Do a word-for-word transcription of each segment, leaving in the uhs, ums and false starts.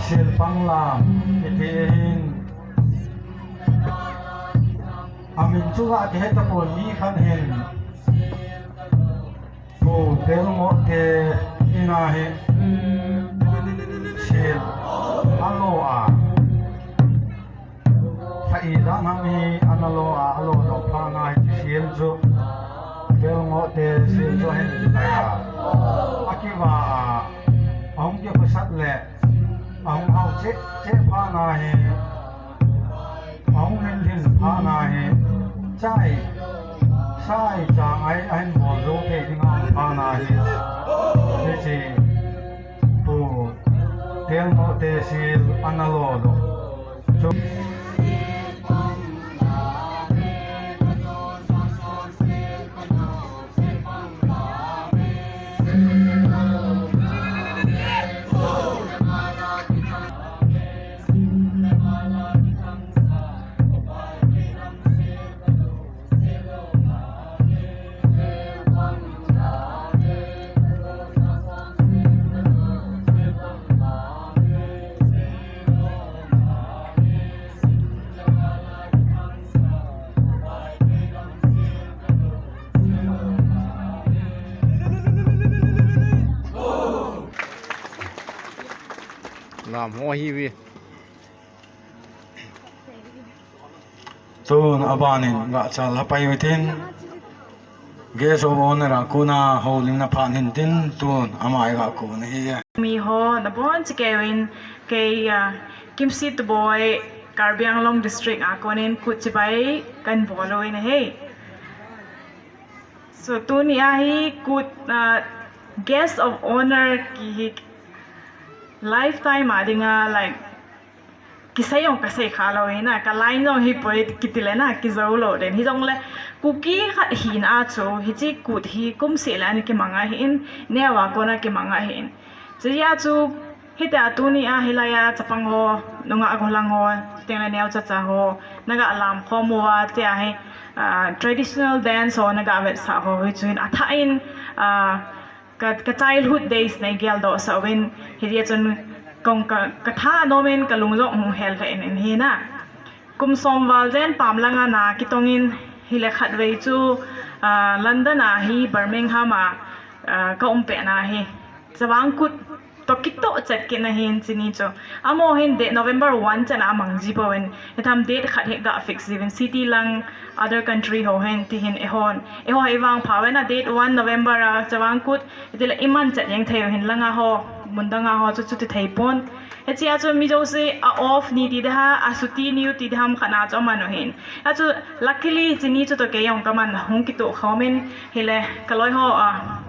Silpang lam, kiti hin. Amin chu ga kihe tapon mi khat hin. Pu Telngoh te ina hi. Sil alo a. Sa i dan ham hi ana lo a, alo lo pha na hi sil chu. Telngoh te sil chu hin kaya. Akiva a. Ahung kiphasat le. Ahung hao che, che pha na hi. Ahung hin hin pha na hi. Chai. Sai chang ai, ahin bol zo thei ding ahung pha na hi. Hichi. Pu. Telngoh te sil ana lo lo. Chu. Lam ho hi ve. Tun abanin gachal hapai utin. Guest of Honour a kona houlimna phat hin tin tun ama i gakon ahi. Mi ho nabon chikeiuvin kei, ah, Kimsi Tuboi, Karbi Anglong District a konin kut chibai kahin bol uvin ahi. So tuni a hi kut, ah, Guest of Honour kihi lifetime a dinga, like, kisei jong kasei kha lou hina, ka line jong hi poi kiti le na, kijou lou den. Hijongle, Kuki khat hina chu, hichi kut hi kum seh le ana kimang ahin, neo a kona kimang ahin. Chujeh a chu, hitia tuni a hilai a chapang ho, nungah gollhang ho, teng le neocha cha ho, naga lam khom uva, tia hi, ah, traditional dance ho, naga vetsah ho, hichu hin athah in, ah, Ka, ka childhood days nei geldoh sah uvin, hitia chun kong ka, ka tha nom in ka lung jong hung hel lheh in ahi na. Kum som val jen pam langa na kitong in hile khatvei chu, ah, London a hi Birmingham a, ah, ka um pet na hi. Chavang Kut toh kitoh chet kit na hin chini chu. Amaho hin date November one chan a amang ji pouvin. Hitham date khat hi ga fix jiuvin city lang other country ho hin ti hin eihon. Eiho hi vang pha uvin a date one November a Chavang Kut. Hitile iman chet jeng thei u hin langa ho, mun danga ho chu chuti thei pon. Hichia chu mi jouse a off ni ti ding ham, a chuti ni u ti ding ham khat na chu aman u hin. Achu luckily chini chu toh kei jong kaman hung kitoh khom in hile ka loi ho a.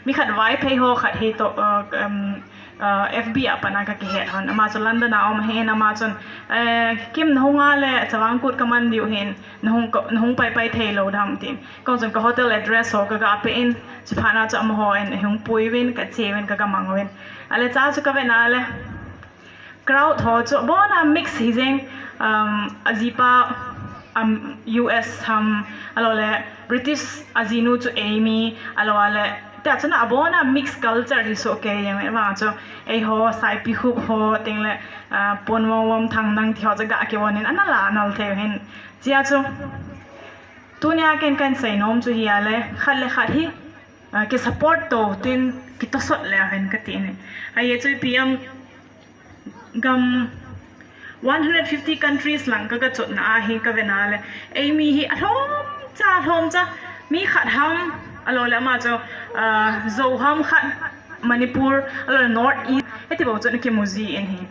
Mi khat Vaiphei ho khat hi toh, uh, um, uh, F B a pat na ka kihet hon. Ama chu London a um ahin, ama chun, eh, Kim nahung a le Chavang Kut kaman diu hin, nahung ko, nahung pai pai thei lou dam tin. Kong chun ka hotel address ho ka ga pe in, chuphat na chu amaho in, hung pui uvin, ka che uvin, ka ga mang uvin. Ale cha chu ka ve na le, Crowd ho chu abon a mix hi jeng, um, ajipa, um, U S ham, alou le British ajinu chu Amy, alou le, tia chun abon a mix culture hi soh kei jeng, vang chu eiho Saipikhup ho, teng le, uh, Ponvom Vom Thang Nang ti ho chu ga kivon in, ana la nal thei hin. Chia chu, tunia ken kan sei nom chu hi a le, khat le khat hi, uh, ki support to tin, ki tosot le hen ka ti ni. Ahi chu P M gam one hundred fifty countries lang ka, ka chotna a hi ka ve na le. Ei mi hi alhom cha, alhom cha. Mi khat ham, alou le ama chu, ah, Zo ham khat, Manipur, alou le North East. Hiti bou chu na kimu ji in hi.